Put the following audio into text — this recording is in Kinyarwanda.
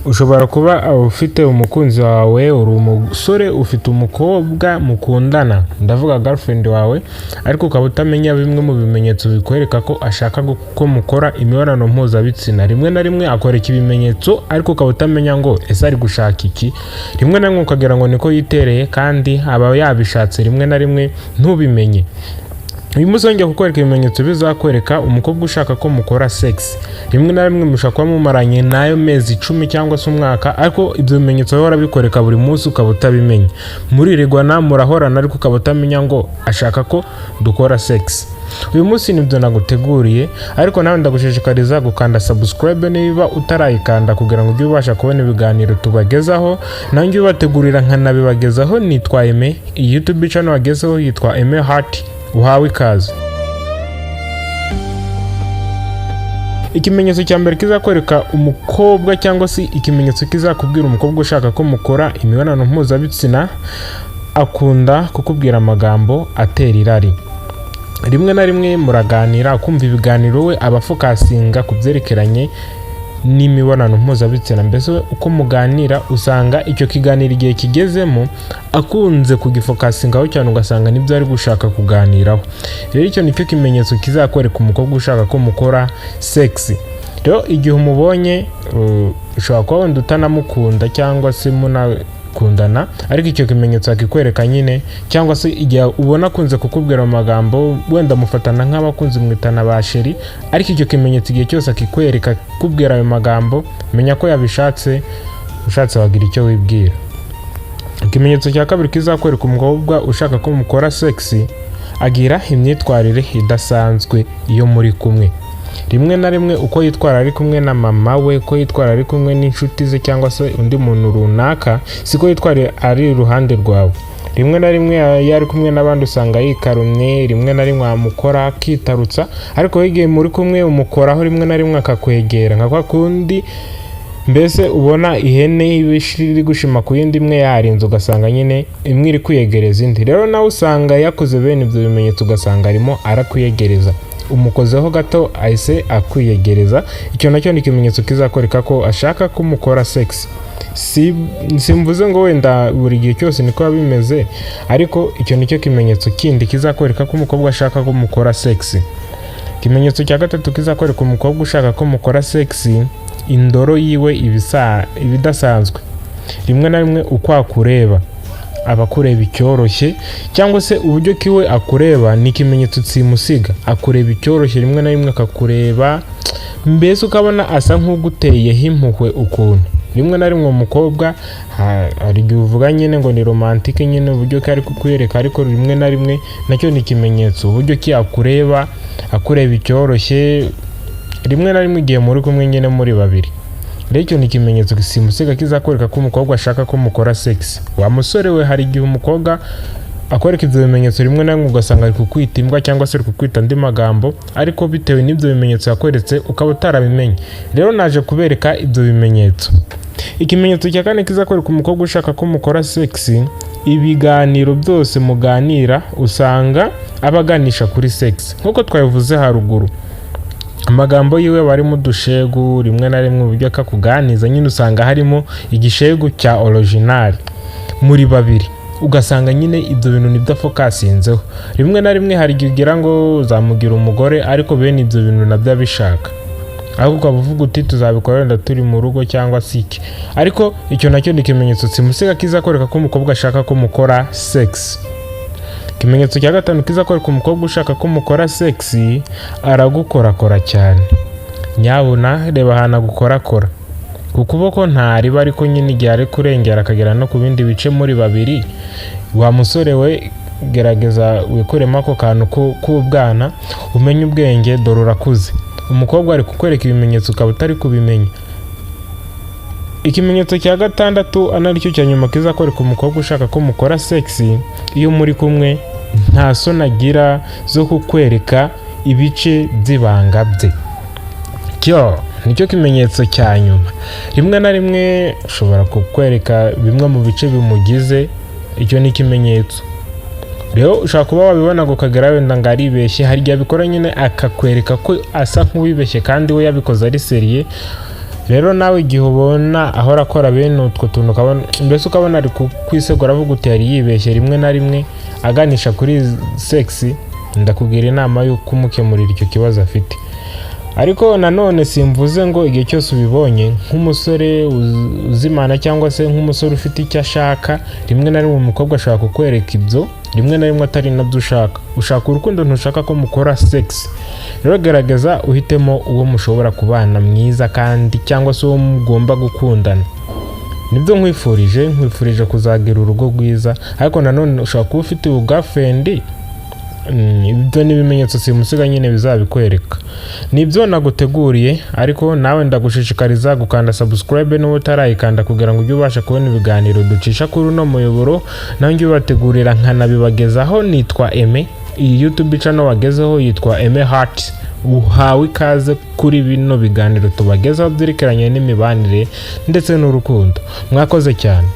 Ushobora kuba ufite umukunzi wawe, uri umusore ufite umukobwa mukundana, ndavuga girlfriend wawe, ariko ukaba utamenya bimwe mu bimenyetso bikwereka ko ashaka ko mukora imibonano mpuzabitsina. Rimwe na rimwe akwereka ibimenyetso, ariko ukaba utamenya ngo ese ari gushaka iki. Rimwe na rimwe ukagira ngo niko yitereye, kandi aba yabishatse, rimwe na rimwe ntubimenye. Uyu munsi wongeye kukwereka ibimenyetso bizakwereka umukobwa ushaka ko mukora sex. Rimwe na rimwe mushobora kuba mumaranye n'ayo mezi 10 cyangwa se umwaka, ariko ibyo bimenyetso bahora bikwereka buri munsi ukaba utabimenya. Muririrwana, murahorana, ariko ukaba utamenya ngo ashaka ko dukora sex. Uyu munsi nibyo naguteguriye, ariko nawe ndagushishikariza gukanda subscribe niba utarayikanda, kugira ngo ujye ubasha kubona ibiganiro tubagezaho, nanjye ubategurira nkanabibagezaho. Nitwa Aime, iyi YouTube channel wagezeho yitwa Aime Heart. Uhawe ikaze. Ikimenyetso cya mbere kizakwereka umukobwa, cyangwa se ikimenyetso kizakubwira umukobwa ushaka ko mukora imibonano mpuzabitsina, akunda kukubwira amagambo atera irari. Rimwe na rimwe muraganira, ukumva ibiganiro we aba afocusinga ku byerekeranye n'imibonano mpuzabitsina. Mbese uko muganira, usanga icyo kiganiro igihe kigezemo akunze kugifocusingaho cyane, ugasanga nibyo ari gushaka kuganiraho. Rero icyo nicyo kimenyetso kizakwereka umukobwa ushaka ko mukora sex. Rero igihe umubonye, ushobora kuba wenda utanamukunda cyangwa se munakundana, ariko icyo kimenyetso akikwereka nyine, cyangwa se igihe ubona akunze kukubwira amagambo, wenda mufatana nk'abakunzi, mwitana ba chéri, ariko icyo kimenyetso igihe cyose akikwereka kukubwira ayo magambo, menya ko yabishatse. Ushatse wagira icyo wibwira. Ikimenyetso cya kabiri kizakwereka umukobwa ushaka ko mukora sex, agira imyitwarire idasanzwe iyo muri kumwe. Rimwe na rimwe uko yitwara ari kumwe na mama we, uko yitwara ari kumwe n'inshuti ze cyangwa se undi muntu runaka, siko yitwara ari iruhande rwawe. Rimwe na rimwe iyo ari kumwe n'abandi usanga yikarumye, rimwe na rimwe wamukora akitarutsa, ariko igihe muri kumwe umukoraho rimwe na rimwe akakwegera, nka kwa kundi mbese ubona ihene iba iri gushima ku yindi, imwe yarinze, ugasanga nyine imwe iri kwiyegereza indi. Rero nawe usanga yakoze bene ibyo bimenyetso, ugasanga arimo arakwiyegereza, umukozeho gato ahise akwiyegereza. Icyo nacyo ni ikimenyetso kizakwereka ko ashaka ko umukora sex. Si simvuze ngo wenda buri gihe cyose niko biba bimeze, ariko icyo nicyo kimenyetso kindi kizakwereka ko umukobwa ashaka ko mukora sex. Ikimenyetso cya gatatu kizakwereka umukobwa ushaka ko mukora sex, indoro yiwe ibidasanzwe. Rimwe na rimwe uko akureba, aba akureba icyoroshye, cyangwa se uburyo kiwe akureba ni ikimenyetso simusiga. Akureba icyoroshye, rimwe na rimwe akakureba mbese ukabona asa nk'uguteyeho impuhwe ukuntu. Rimwe na rimwe umukobwa hari igihe uvuga nyine ngo ni romantique nyine uburyo ki ari kukwereka, ariko rimwe na rimwe nacyo ni ikimenyetso, uburyo ki akureba, akureba icyoroshye rimwe na rimwe igihe muri kumwe nyine muri babiri. Rero icyo ni ikimenyetso simusiga kizakwereka ko umukobwa ashaka ko mukora sex. Wa musore we, hari igihe umukobwa akwereka ibyo bimenyetso, rimwe na rimwe ugasanga ari kukwita imbwa cyangwa se ari kukwita andi magambo, ariko bitewe n'ibyo bimenyetso yakweretse ukaba utarabimenye. Rero naje kubereka ibyo bimenyetso. Ikimenyetso cya kane kizakwereka umukobwa ushaka ko mukora sex, ibiganiro byose muganira usanga aba aganisha kuri sex. Nk'uko twabivuze haruguru, amagambo yiwe aba arimo udushegu. Rimwe na rimwe uburyo akakuganiza nyine usanga harimo igishegu cya original. Muri babiri ugasanga nyine ibyo bintu nibyo afocusinzeho. Rimwe na rimwe hari igihe ugira ngo uzamugira umugore, ariko bene ibyo bintu nabyo abishaka, ariko ukaba uvuga uti tuzabikora wenda turi mu rugo cyangwa se iki. Ariko icyo nacyo ni ikimenyetso simusiga kizakwereka ko umukobwa ashaka ko mukora sex. Ikimenyetso cya gatanu kizakwereka umukobwa ushaka ko mukora sex, aragukorakora cyane. Nyabuna reba ahantu agukorakora ku kuboko, ntariba, ariko nyine igihe ari kurengera akagera no ku bindi bice muri babiri. Wa musore we, gerageza wikuremo ako kantu k'ubwana, umenye ubwenge, dore urakuze. Umukobwa ari kukwereka ibimenyetso ukaba utari kubimenya. Ikimenyetso cya gatandatu, anaricyo cya nyuma, kizakwereka umukobwa ushaka ko mukora sex, iyo muri kumwe nta soni agira zo kukwereka ibice by'ibanga bye. Cyo nicyo kimenyetso cya nyuma. Rimwe na rimwe ushobora kukwereka bimwe mu bice bimugize, icyo ni ikimenyetso. Rero ushobora kuba wabibona ngo ukagera wenda ngo aribeshye. Hari igihe abikora nyine akakwereka ko asa nk'uwibeshye kandi we yabikoze ari sérieux. Rero nawe igihe ubona ahora akora bene utwo tuntu, ukabona mbese ukabona ari kwisegura avuga uti yari yibeshye, rimwe na rimwe aganisha kuri sex, ndakugira inama yo kumukemurira icyo kibazo afite. Ariko nanone simvuze ngo igihe cyose ubibonye nk'umusore uzimana cyangwa se nk'umusore ufite icyo ashaka. Rimwe na rimwe umukobwa ashobora kukwereka ibyo, rimwe na rimwe atari nabyo ushaka. Ushaka urukundo, ntushaka ko mukora sex. Rero gerageza uhitemo uwo mushobora kubana mwiza kandi cyangwa se uwo mugomba gukundana. Nibyo nkwifurije, nkwifurije kuzagira urugo rwiza. Ariko nanone ushobora kuba ufite girlfriend. Ibyo ni ibimenyetso simusiga nyine bizabikwereka. Nibyo naguteguriye, ariko nawe ndagushishikariza gukanda subscribe niba utarayikanda, kugira ngo ujye ubasha kubona ibiganiro ducisha kuri uno muyoboro, nawe njye ubategurira nkanabibagezaho. Nitwa Aime. Iyi YouTube channel wagezeho yitwa Aime Heart. Uhawe ikaze kuri bino biganiro tubagezaho byerekeranye n'imibanire ndetse n'urukundo. Mwakoze cyane.